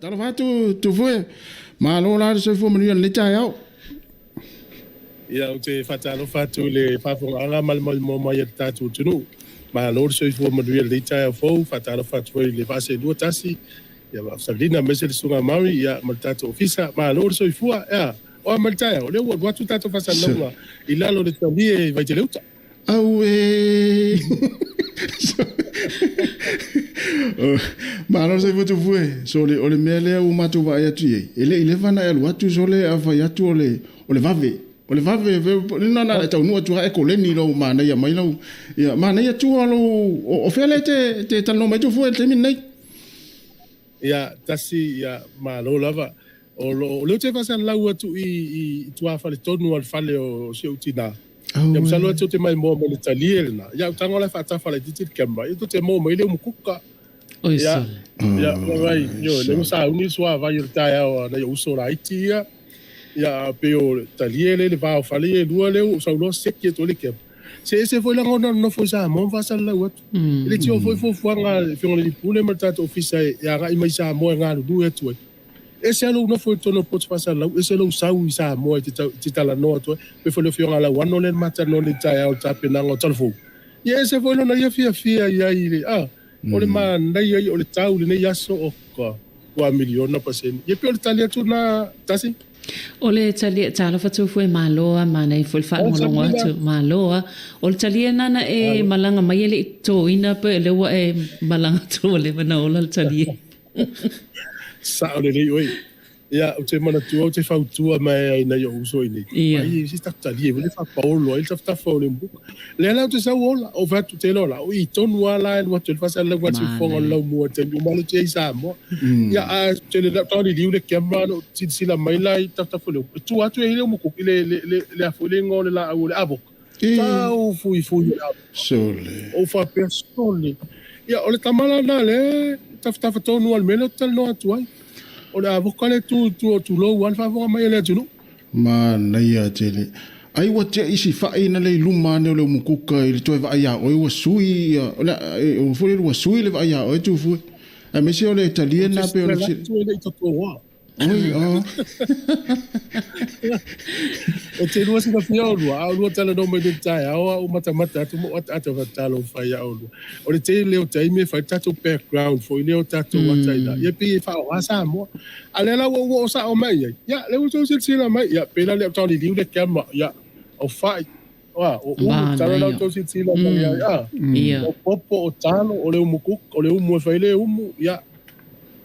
Faatalofa atu Tufue, malo la le soifua manuia i lenei taeao. Ia, ou te faatalofa atu i le faafofogaaga ma le maimoa mai a le tatou atunuu. Malo le soifua manuia i lenei taeao fou. Faatalofa atu foi i le Vaaselua Tasi, ia Vaafusalina aemaise le Susuga Maui, ia, ma le tatou Ofisa. Malo le soifua. Ea, o a mai le taeao, o lea ua alu atu le tatou faasalalauga i lalo o le talie i Vaitele-uta. Auē! Malo le soifua Tufue. Sole, o le mea lea ua matou vaai atu i ai, e le i leva ona e alu atu sole a fai atu o le, o le vave. O le vave, na ona e taunuu atu lava e koleni lou manaia mai lau, ia, manaia tua lou, o fea lea e te talanoa mai Tufue i le taimi lenei? Ia, tasi, ia, malo lava. O lo o lea ou te faasalalau atu i i tuafale tonu o le fale o si ou tinā. Ia masalo atu te maimoa mai le talie lena. Ia au tago la e faatafa laitiiti le camera. Ia tou te maua mai le umukuka. Oi sole. Ia, ia, ioe, lea ua sauni le suavai o le taeao a nai ou uso laiti ia. Ia, pei o le talie lea i le va o fale ia e lua lea ua ou sau loa seki atu ai le camera. Se ese foi lagona o le nofo i Samoa ma faasalalau atu. E le tio foi fuafuaga a le Afioga i le Alii Pule ma le tatou Ofisa e agai mai i Samoa e galulue atu ai. Ese lava lou nofo i totonu o le poto faasalalau, ese lou sau i Samoa e te talanoa atu ai. Pei foi o le Afioga ia Lauano lea na ma talanoa nei i le taeao i le tapenaga o Talafou. Ia ese foi lona ia fiafia i ai i le, a, o le manaia ia o le tau i lenei aso, oka, ua miliona pasene. Ia pei o le tali atu lena, Tasi. O le talia, talofa Tufue, malo a, manaia foi le faalogologo atu, malo a. O le talia lena na e malaga mai e le i totoina pe o lea ua e malaga atu ua leva ona ola le talia. Sao lelei oe. Ia, ou te manatua ou te fautua mai ai nai ou uso i inei. Ia. Ai, se tatou talie foi le faapaolo ai le tafatafa o le umukuka. Lea la ou te sau ola, ou fai atu, te iloa la, o i tonu lava la e alu atu ai le faasalalau a siufofoga o le laumua i le taimi uma lea ou te i ai i Samoa. Ia, ae tele la, tauliliu le camera na ou silasila mai la i tafatafa o le umu, e tua atu ai le umukuka i le, le, le, le a foi le igoa o le laau o le avoka. Tau fuifui o le avoka. Sole. Ou faapea, sole. Ia, o le tama la lena lea e tafatafa tonu lava i le mea lea ou te talanoa atu ai. O le avoka lea e tu i tua, tulou lava le faafofoga mai a le atunuu. Manaia tele. Ai ua te isi fai na le i luma ane o le umukuka i le toe vaai ia oe ua sui ia, o le, o foi le ua sui le vaai ia oe Tufue. Aemaise o le talie na pe o le. Ou te i totoa. Oi, oh. E te lua silafia oulua, a oulua talanoa mai nei taeao, a ou matamata atu ma ou ataata faatalofa ia oulua. O le tele o taimi e fai le tatou background foi lea o tatou ata i ina. Ia pei e faaaoga Samoa. A lea la ua ou oo sao mai i ai, ia, lea ua outou silasila mai, ia, pei la lea o tauliliu le camera, ia, o fai, a, o ulu, talo la outou silasila mai ai, a, o popo, o talo, o le umu kuka, o le umu e fai le umu, ia,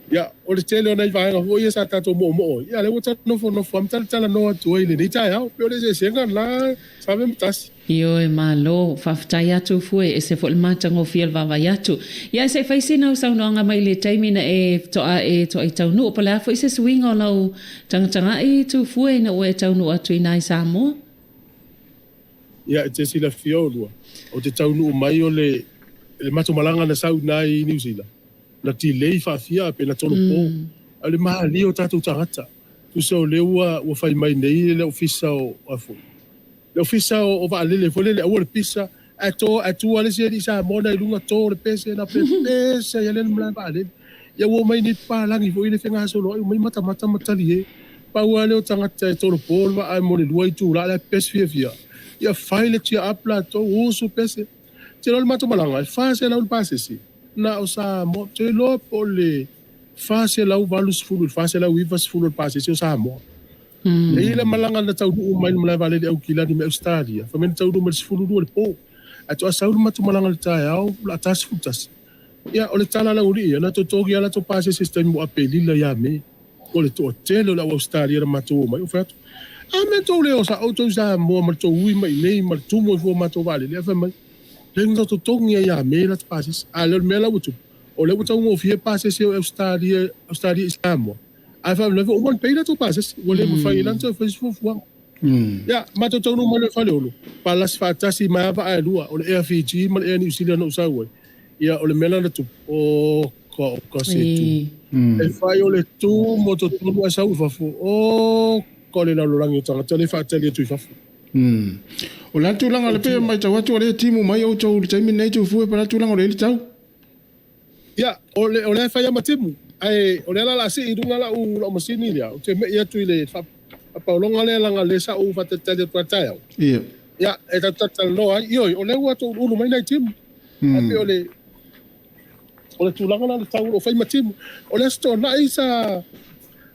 Ia, o le tele o nai vaega foi ia sa tatou moomoo ai, ia lea ua ta nofonofo lava ma talatalanoa atu ai i lenei taeao. Pei o le eseesega lena, Save ma Tasi. Ioe, malo. Faafetai atu Fue, ese foi le matagofie o le vaavaai atu. Ia, se i fai sina au saunoaga mai le taimi na e toa e toa i taunuu, po o le a foi se suiga o lau tagatagai Tufue ina ua e taunuu atu i ina i Samoa? Ia, e te silafia oulua, ou te taunuu mai o le le matou malaga na sau i ina i Niu Sila, na delay faafia pe na tolopo. A o le malie o tatou tagata, tusa o lea ua ua fai mai nei le Ofisa o a foi, le Ofisa o Vaalele foi lele aua le pisa, ae to ae tu lava le isi alii Samoa na i luga to le pese na pepese ai lava le malae vaalele. Ia ua omai nei papalagi foi le fegasoloai, omai matamata ma talie. Pau lava lea o tagata e tolopo le vaa mo le lua itula la e pepese fiafia. Ia fai le cheer up latou, usu pese. Te iloa le matou malaga e 400 le pasese na o Samoa. Ou te iloa po o le 480 i le 490 o le pasese o Samoa. E i ai le malaga na taunuu mai le malae vaalele Aukilani mai Ausetalia, fai mai na taunuu mai i le 12 o le po. Ae toa sau le matou malaga i le taeao o le a ta 11. Ia, o le tala a le aualii ia, na totogi lava latou pasese i se taimi o Aperila ia Me. O le toatele o le au Ausetalia na matou omai, ou fai atu, A mea tou le o sa outou i Samoa ma le tou ui mai i nei ma le tumu ai fua o matou vaalele? Ae fai mai, Leai na totogi ai ia Me latou pasese. A lea o le mea la ua tupu, o lea ua taugofie pasese o Ausetalia, Ausetalia i Samoa. Ae faalavelave ua uma ona pay latou pasese, ua le mafai ai la ona toe fai se fuafuaga. Ia, matou taunuu mai loa i Faleolo, palasi faatasi mai lava vaa e lua, o le Air Fiji ma le Air New Zealand na ou sau ai. Ia, o le mea la na tupu, oka oka se tu. E fai o le tu mo totonu ae sau i fafo, oka o le lalolagi o tagata lea e faatali atu i fafo. O le a le tulaga, le pei e matau atu o lea e timu mai outou i le taimi lenei Tufue, po o le a le tulaga o le tau? Ia, o le, o lea e fai lava ma timu. Ae o lea la o le a sii i luga lau lau masini lea, ou te me'i atu i le faapaologa lea leaga o lea sa ou faatalitali atu lava i le taeao. Ia. Ia, e tatou talatalanoa ai. Ioe, o lea ua touluulu mai nai timu. Ae pei o le o le tulaga lena o le tau o lo o fai ma timu. O le Aso Toonai sa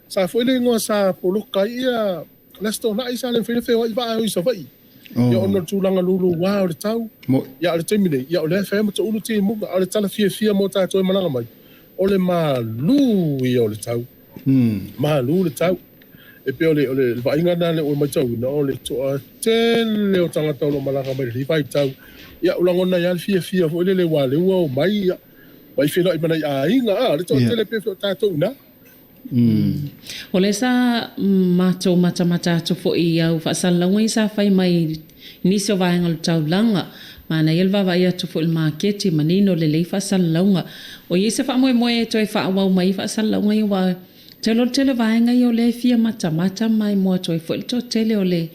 sa foi le igoa sa poloka ai ia le Aso Toonai sa le mafai ona feoai vaa e o i Savaii. Ia ona o le tulaga luluā o le tau. Ia a o le taimi nei, ia o lea e fai lava ma toulu timuga. A o le tala fiafia mo tatou e malaga mai, o le malū ia o le tau. Malū le tau. E pei o le, o le vaaiga lena lea ua matauina, o le toatele o tagata o lo o malaga mai i lenei vaitau. Ia ua lagona ai lava le fiafia foi lele aua o lea ua omai, ia, mai feiloai ma nai aiga, a, le toatele pei foi o tatou i ina. O lea sa matou matamata atu foi i au faasalalauga ia sa fai mai i nisi o vaega o le taulaga. Manaia le vaavaai atu foi i le maketi, manino lelei faasalalauga. O i ai se faamoemoe e toe faaauau mai ai faasalalauga ia aua ou te iloa o le tele o vaega ia o lea e fia matamata ma e mo atu ai foi le toatele o le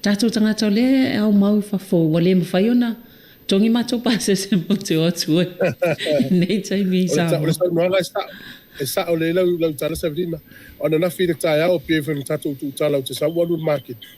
tatou tagata o lea e aumau i fafo ua le mafai ona Togi matou pasese matou te o atu ai i lenei taimi i Samoa. O le saunoaga e sao, e sao lelei lau, lau tala Savelina. O ananafi i le taeao pei foi ona tatou tuutala ou te sau alu i le maketi.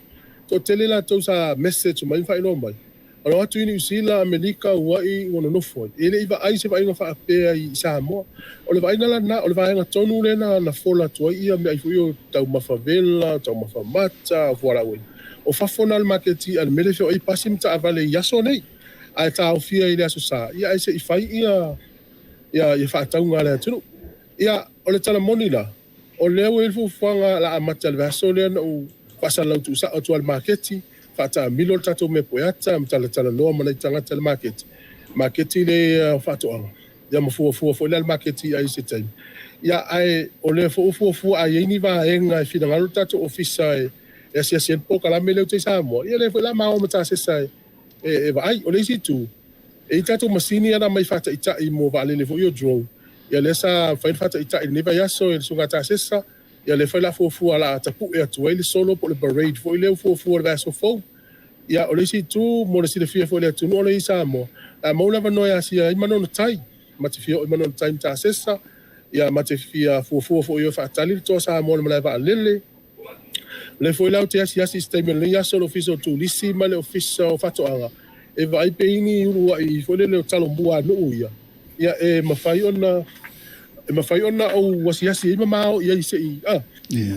Toatele latou sa message mai ma faailoa mai, o le o atu i Niu Sila, Amerika, Hawaii ua nonofo ai. E le i vaai se vaaiga faapea i Samoa. O le vaaiga la lena, o le vaega tonu lea na, na fola atu ai ia meaai foi ia o taumafa vela, taumafa mata, o fualaau aina. O fafo na o le maketi a le mea lea e feoai ai pasi ma taavale i aso nei, ae taofia i le Aso Sa, ia ae se i fai ia ia faatauga a le atunuu. Ia, o le tala moni la, o lea ua i ai le fuafuaga o le a amata i le vaiaso lea na ou faasalalau tuusao atu lava i le maketi, faataamilo le tatou mea pueata ma talatalanoa ma nai tagata i le maketi, maketi lea o faatoaga. Ia ma fuafua foi la le maketi i se taimi. Ia, ae o lea foi ua fuafua a i ai ni vaega e finagalo le tatou ofisa e asiasi ai le polokalame lea i uta i Samoa, ia lea foi o le a ma o ma tasesa e vaai. O le isi itu, e i ai tatou masini ia na aumai faataitai mo vaalele foi ia o drone, ia lea sa fai le faataitai i lenei vaiaso e le Susuga Tasesa, ia lea foi o le a fuafua o le a tapue atu ai le solo po o le parade foi lea ua fuafua i le vaiaso fou. Ia, o le isi itu, mo le silafia foi e le atunuu o lea i Samoa, o le a maua le avanoa e asia ai Manono Tai. Ma te fia oo i Manono Tai ma Tasesa, ia, ma te fia fuafua foi e o e faatali le Toa Samoa i le malae vaalele. O lea foi la ou te asiasi i se taimi o lenei aso i le Ofisa o Turisi ma le Ofisa o Faatoaga e vaai pe i ai ni uluai foi lele o talomua a nuu ia, ia e mafai ona e mafai ona ou asiasi ai ma ma o i ai se i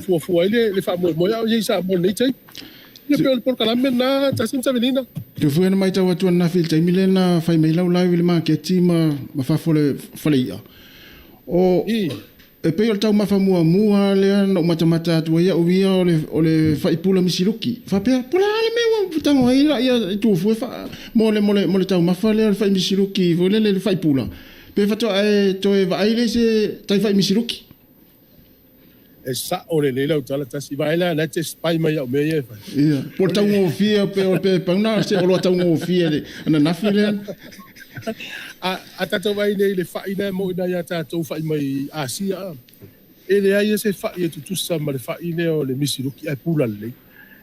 fuafua ai le faamoemoe a o i ai i Samoa i lenei taimi. Ia pei o le polokalame lena Justin Savelina. Tufue na maitau atu ananafi i le taimi lea na fai mai lau live i le maketi ma fafo o le fale i'a. O E pei o le taumafa muamua lea na ou matamata atu ai au ia o le, o le faipula misiluki. Faapea, po o le a le mea ua tago ai laia i Tufue fa, mo le, mo le, mo le taumafa lea o le fai misiluki foi lele le faipula. Pe faatoa e toe vaai lea i se tai fai misiluki. E sao lelei lau tala tasi. Vaai la, la e te spy mai au mea ia e fai. Ia, po o le taugofie pe o pe pau na se oloa taugofie le ananafi lea. A, a tatou vaai nei i le fai lea e moʻi ia tatou fai mai Asia, a, e leai se fai e tutusa ma le fai lea o le misiluki ae pula lelei.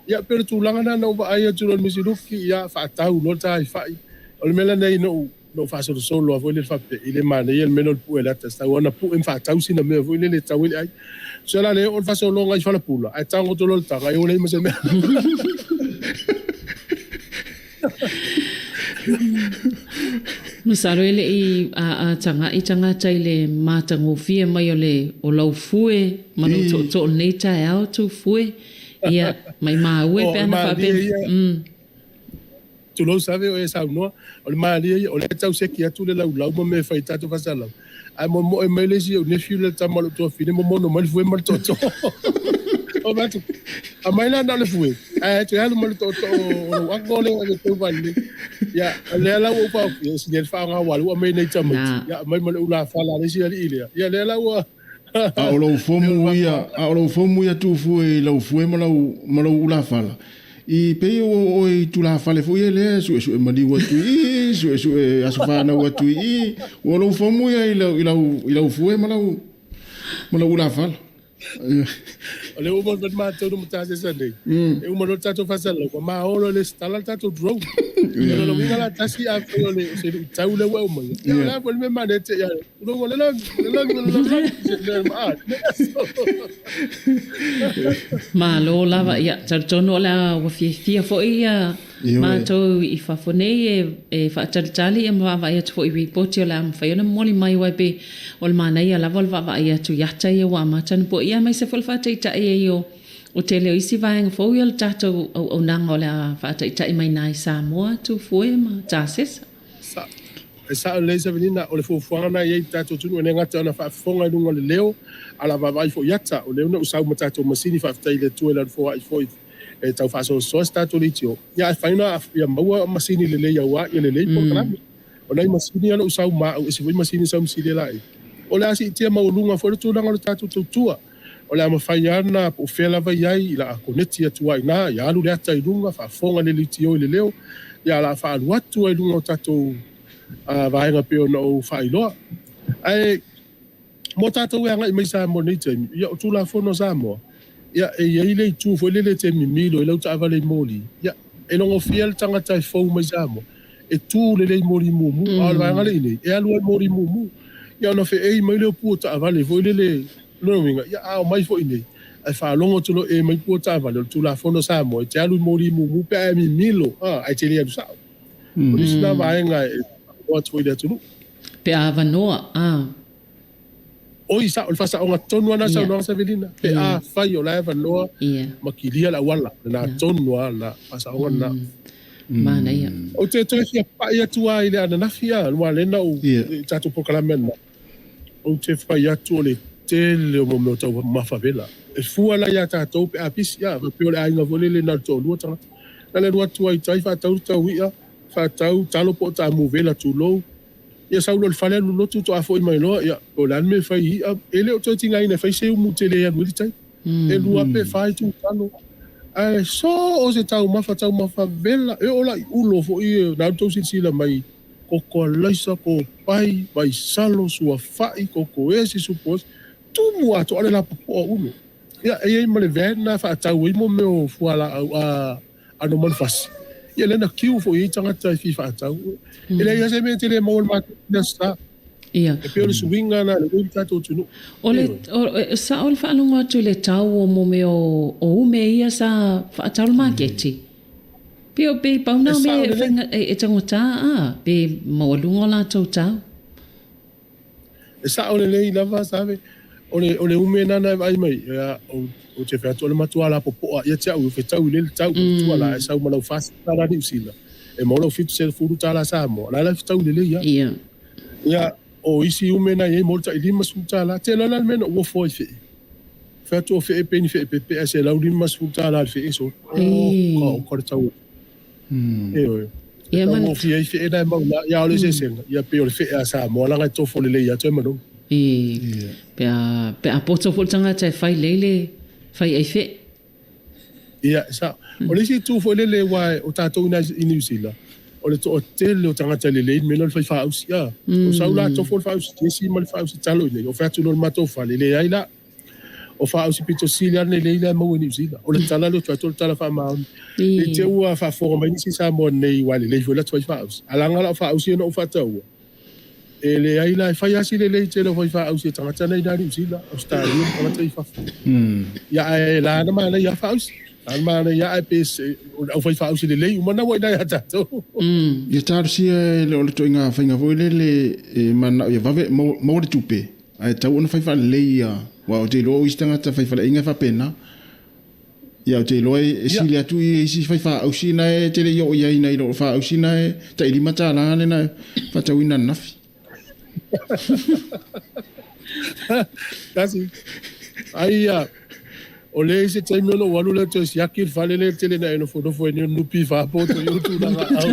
Ia, pei o le tulaga lena na ou vaai atu loa i le misiluki, ia, faatau loa le ta fai. O le mea lenei na ou, na ou faasolosolo lava foi lele faapea, i le manaia le mea lea o le pue o le ata, e tatau lava ona pue ma faatau sina mea foi lele e tau ai le ai. Tusa la le oo le faasologa i Falapula, ae tago atu loa le taga, ia ua leai ma se mea. Masalo e le i taga'i tagata i le matagofie mai o le o lau fue ma lou tootoo i lenei taeao Tufue. Ia, maimau e pe ana faapea. Tulou Save o e saunoa, o le malie ia, o lea e tau seki atu le laulau ma mea e fai i tatou faasalalauga, ae moemoe mai le isi ou nephew lea le tama o lou tuafafine momono mai le fue ma le tootoo. Ou fai atu, aumai la na o le fue, ae toe alu ma le tootoo o lou uncle lea e tau valelei. Ia, o lea la ua ou faaofi, e sili ai le faaaoga aua o lea ua aumai nei tamaiti, ia aumai ma le ulafala a le isi alii lea. Ia lea la ua A o lou fomu ia, a o lou fomu ia Tufue i lau fue ma lau, ma lou ulafala, i pei ua oe i tulafale foi ia lea e suesue maliu atu i i, suesue aso fanau atu i i, ua lou fomu ia i lau, i lau, i lau fue ma lau, ma lau ulafala. O lea ua uma ona matou na matasesa nei. E uma loa le tatou faasalalauga, maolo e lesitala le tatou drone. O lona uiga la tasi afai o le o se luitau lea ua e aumaia, ia o le a foi le mea manaia te i a tulou o le lagi, le lagi, le lagi, se mea a, Malo lava, ia talitonu o le a ua fiafia foi ia matou i fafo nei e e faatalitali ia ma vaavaai atu foi i ripoti o le a mafai ona momoli mai aua e pei o le manaia lava o le vaavaai atu i ata ia ua amata ona poia aemaise foi le faataitai ai o o tele o isi vaega fou ia o le tatou auaunaga o le a faataitai mai ina i Samoa, Tufue ma Tasesa. E sao lelei Savelina, o le fuafuaga lena e i ai i le tatou atunuu, e le gata ona faafofoga i luga o le leo, a o le a vaavaai foi i ata. O lea na ou sau ma tatou masini, faafetai i le Atua i Lana foai foi e tau faasoasoa se tatou leitio, ae fai ona ia maua masini lelei aua ia lelei polokalame. O nai masini ia na ou sau ma au, ese foi masini na sau ma Silia laia. O le a siitia maualuga foi le tulaga o le tatou tautua. O le a mafai lava ona, po o fea lava i ai, o le a koneti atu lava i ina, ia alu le ata i luga, faafofoga le leitio i le leo, ia o le a faaalu atu lava i luga o tatou vaega pei ona ou faailoa. Ae mo tatou e agai mai i Samoa i lenei taimi, ia o Tulafono a Samoa, ia e i ai le itu foi lele e te mimilo ai lau taavale i moli, ia e logofia le tagata e fou mai Samoa, e tu lelei i moli mumu, a o le vaega lea i inei, e alu lava i moli mumu. Ia ona feei mai lea o pu o taavale foi lele, o lona uiga, ia a omai foi i inei, ae faalogo atu loa e mai pu o taavale, o le Tulafono a Samoa, e te alu i moli mumu pe a e mimilo, ae te le alu sao. O le isi lena vaega e faailoa atu foi i le atunuu. Pe a avanoa, a. Oi, sao, o le faasaoga tonu lava lena saunoaga Savelina, pe afai o la e avanoa ma kilia le auala, lena tonu lava lena faasaoga lena. Manaia. Ou te toe fia pai atu lava i le ananafi a, aua lea na ou, i tatou polokalame ananafi, ou te fai atu o le tele o mea o taumafa vela. E fua la ia tatou pe a pisi, a, faapea o le aiga foi lele na o le toalua tagata. Na o le alu atu lava i tai faatau le taui'a, faatau talo po o taamu vela tulou, Ia sau loa i le fale alu lotu toa foi mai loa, ia, po o le a le mea e fai i i'a, e le o toe tigaina e fai se umu tele e alu ai le tai. E lua pe fa itu talo. Ae so o se taumafa, taumafa vela, e oo la i ulo foi, na alu tou silasila mai, koko alaisa, kopai, vaisalo, suafa'i, koko esi, supo esi, tumu atoa le lapopoa o ulo. Ia, e i ai ma le van na faatau ai mo mea o fualaau, a ano manufasi. Ia lea na queue foi i ai tagata e fia faatau. E leai lava se mea e te le maua i le maketi i le Aso Sa. Ia. E pei o le suiga lena o lea ua i le tatou atunuu. O le, o, sao le faalogo atu i le tau o mo mea o, o ume ia sa faatau i le maketi. Pe o pe pau na o mea e faiga, e, e taugata a, pe maualuga o latou tau. E sao lelei lava Save, o le, o le ume lena na e vaai mai, ia, ou te fai atu o le matua lapopoa ia te au, e fetau i le tau, matua la e sau ma lau $40 Niu Sila, e maua lau $70 Samoa, la la e fetau lelei lava. Ia. Ia, o isi ume na i ai mo le tai $50. Te iloa la le mea na ou ofo ai i fee. Fai atu o fee pe ni fee pepe ae $150 le fee sole. Oka, oka le tau. Ioe. E taugofie ai fee na e mau la, ia a o le eseesega, ia pei o le fee a Samoa leaga e tofo lelei atu e manogi. Pe a, pe a poto foi le tagata e fai lelei le fai ai fee. Ia, e sao. O le isi itu foi lele aua o tatou i ina i Niu Sila, o le toatele o tagata lelei le mea lea o le fai faausi. A, o sau la tofo le faausi kesi ma le faausi talo i inei, o fai atu loa i le matou fale, leai la. O faausi pito sili lava lenei lea e maua i Niu Sila. O le tala lea ou te fai atu o le tala faamaoni. Ne i te i ua faafofoga mai nisi Samoa nei aua e lelei foi latou fai faausi. Ae leaga la o faausi ia na ou faataua, E leai la, e fai lava si lelei tele o faifeau e tagata nei i Niu Sila, Ausetalia ma tagata i fafo. Ia ae la na manaia lava faausi. La na manaia ae pe o le aufaifeau lelei uma na ua i ina ia tatou. Ia talosia e le o le ituaiga faiga foi lele e mananao ia vave maua le tupe, ae tatau ona fai faalelei ia, aua ou te iloa o isi tagata faifaleaiga e faapena. Ia ou te iloa e sili atu i isi faifeau na e te le i oo i ai nai lo faausi na e tai $5 lena e faatauina ananafi. Tasi. Ai ia, o lea i se taimi ona ou alu lea toe siaki le fale lea tele na e nofonofo ai nei o le NPF po o toe tulaga au.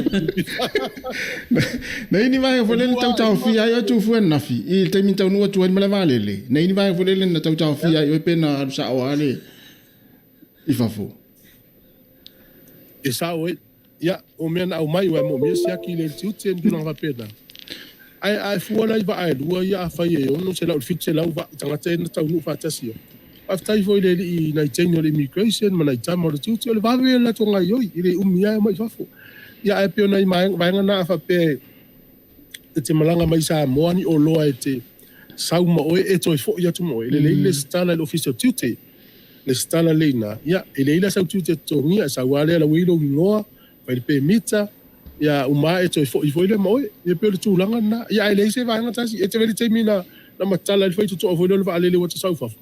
Na i ni vaega foi lele tau taofia ai oe Tufue ananafi i le taimi na taunuu atu ai le malae vaalele. Na i ni vaega foi lele na tau taofia ai oe pe na alu sao lava le i fafo. E sao ai. Ia, o mea na aumai aua e moomia siaki i le tiute ma tulaga faapena. Ae a e fua la i vaa e lua ia afai e 600 i le 700 vaa tagata ia na taunuu faatasi ai. Faafetai foi i le alii nai teine o le immigration ma nai tama o le tiute, o le vave ia o le latou gaoioi, e le umi lava e omai i fafo. Ia ae pei o nai vaega na a faapea e te malaga mai i Samoa ni oloa e te sau ma oe e toe foi atu ma oe, e lelei le lesitala i le Ofisa o Tiute, lesitala lelei i ina, ia e leai la sau tiute e totogia, e sau lava lea la ua i ai lou igoa, fai le pemita, ia uma ae toe foi foi lea ma oe. Ia pei o le tulaga lena. Ia ae leai se vaega tasi. E te vaai i le taimi na matala ai le faitotoa foi lea o le vaalele ua ta sau i fafo.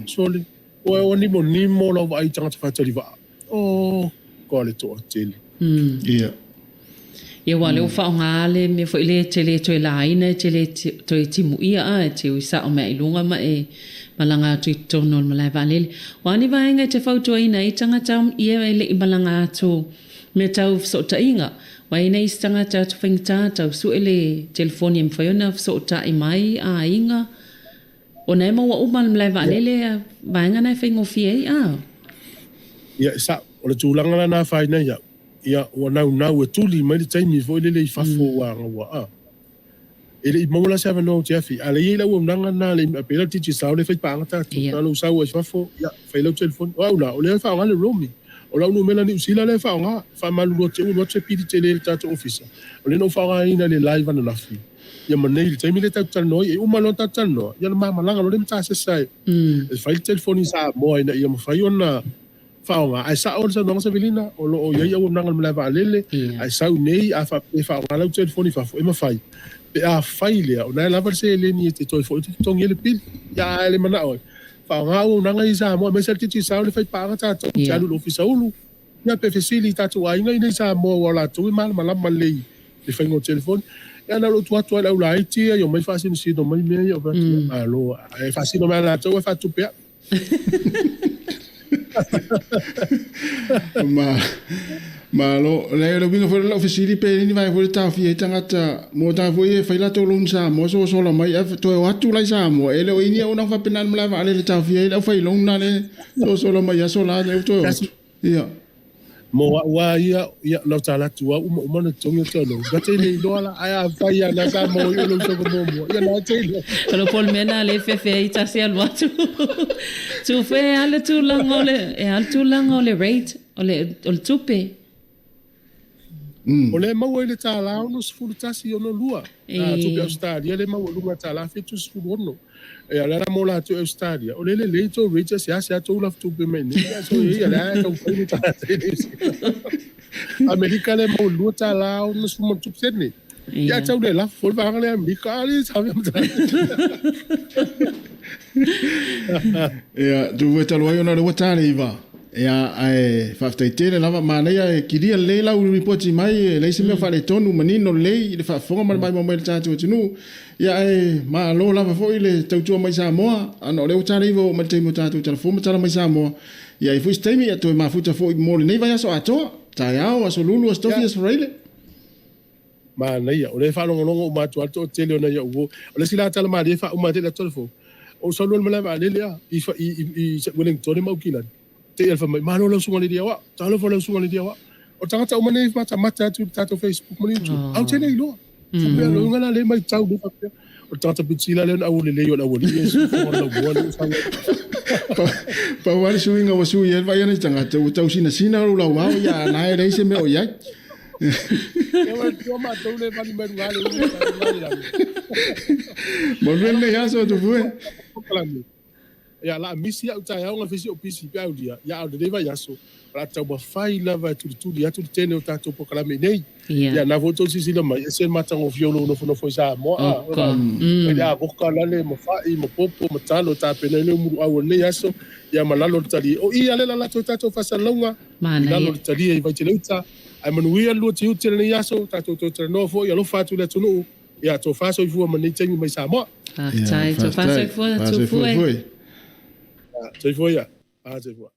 Sole, ua ua nimonimo lau vaai i tagata faatali vaa. Oh, koa le toatele. Ia. Ia aua o lea ua faaaoga le mea foi lea e te le toe laina, e te le toe timuia a, e te ui sao mai i luga ma e malaga atu i totonu o le malae vaalele. O a ni vaega e te fautuaina ai tagata ia e le i malaga atu mea tau fesootaiga? Aua e i ai nai isi tagata atu faigata tau sue le telefoni e mafai ona fesootai mai aiga ona e maua uma e le malae vaalele vaega na e faigofie ai a? Ia, e sao. O le tulaga la na afaina ai au, ia, ua naunau e tuli mai le taimi foi lele i fafo ua ua a. E le i maua la se avanoa ou te afe ai. A o lea e i ai le auaunaga lena a le pei la o le Digicel lea e faipaaga tatou. Na o lou sau ai fafo, ia, fai lau telefoni. O au la, o lea e faaaoga le roaming. O lau numera Niu Sila lea e faaaoga. E faamalulu atu te i ua alu atu se pili tele i le tatou ofisa. O lea na ou faaaogaina i le live ananafi, ia ma nei i le taimi lea tatou te talanoa ai. E uma loa ona tatou talanoa, ia ona ma malaga loa lea ma tasesa e fai le telefoni i Samoa ina ia mafai ona faaaoga. Ae sao le saunoaga Savelina, o lo o i ai auaunaga i le malae vaalele, ae sau nei a faapea e faaaoga lau telefoni i fafo, e mafai. Pe a fai lea, o lena e lava le seleni e te toe foi atu totogi ai le pili. Ia ae le manao ai, faaaoga auaunaga ia i Samoa, aemaise lava le Digicel le faipaaga tatou, te alu i le Ofisa Ulu, ia pe fesili i tatou aiga i inei i Samoa aua o latou e malamalama lelei i le faiga o telefoni. Ia na o lou tuu atu lava i le aulaiti ia, omai faasinosino mai mea ia, ou fai atu, ia malo, ae faasino mai ia latou ae faatupe au. Ma, malo. Le, le uiga foi o lau fesili pe i ai ni vaega foi lea e taofia ai tagata, mo tagata foi ia e fai latou loan Samoa soasola mai ae toe o atu la i Samoa. E le o i ai ni auaunaga faapena i le malae vaalele e taofia ai le aufai loan la lea e soasola mai i aso la lea ua toe o atu. Ia. Mo au lava ia, ia, na o tala atu lava, uma uma ona totogi atu alo. Na te le iloa la, ae afai lava na sa maua ai o lou soga muamua, ia na te iloa. O le pole mea na lea e fefe ai tasi alu atu. Tufe e a le tulaga o le, e a le tulaga o le rate, o le, o le tupe. O lea e maua i le $1 61.62. Tupe Ausetalia lea e maua i luga $1.76. Ia o le ala mo latou i Ausetalia, o lea e lelei tou rate e seasea tou lafutupe mai iinei. Ia so e ia lea e taumafai le tagata i Niu Sila. Amerika lea e maua i le $2.60 sene. Ia tau le lafo foi le vaega lea Amerika, a le sa Ia, tupu e talu ai ona o lea ua ta le 9. Ia, ae faafetai tele lava, manaia e kilia lelei lau lipoti mai, e leai se mea o faaletonu, manino lelei i le faafofoga ma le maimoa mai a le tatou atunuu. Ia, ae malo lava foi le tautua mai Samoa, ona o lea ua ta le 9 ua oo mai le taimi o tatou talafua ma tala mai Samoa. Ia, e i ai foi se taimi, ia toe mafuta foi mo lenei vaiaso atoa, taeao, aso Lulu, aso Tofi, aso Faraile. Manaia, o lea e faalogologo uma atu lava le toatele o nai au uo. O le isi la tala malie e faauma atu ai le ata o le fono, o ou sau loa i le malae vaalele a, i, i, i, i Wellingtone ma Aukilani, te i fai mai, malo lau susuga i le alii aoao, talofa lau susuga i le alii aoao. O tagata uma nei e matamata atu i le tatou Facebook ma le YouTube, oh. Au te le iloa. Faapea, loiga la le maitau le faapea. O le tagata pito sili lea ona aualelei o le aualii e sui fofoga laumua lea ua sau ai. Pau lava le suiga ua sui ai le vaai ane i tagata, ua tau sinasina lou lauao, ia na e leai se mea o i ai. Ua matou le vali mai luga le ulu le lalo. Manuia lenei aso Tupue. Ia, la misi au taeao na fesi o pisi pe aulia. Ia, o lenei vaiaso, o le a taumafai lava e tulituli atu le tele o tatou polokalame i nei. Ia, na foi tou silasila mai, e ese le matagofie o lou nofonofo i Samoa. A, mai le avoka lale ma fai ma popo ma talo e tapena ai le muluau o lenei aso, ia ma lalo le talie. O i ale la latou i tatou faasalalauga, i lalo le talie i Vaitele-uta. Ae manuia le lua tiute i lenei aso, tatou toe talanoa foi, alofa atu i le atunuu. Ia, tofa soifua ma lenei taimi mai Samoa. Faafetai, tofa soifua, Tupue. Soifua ia. Soifua.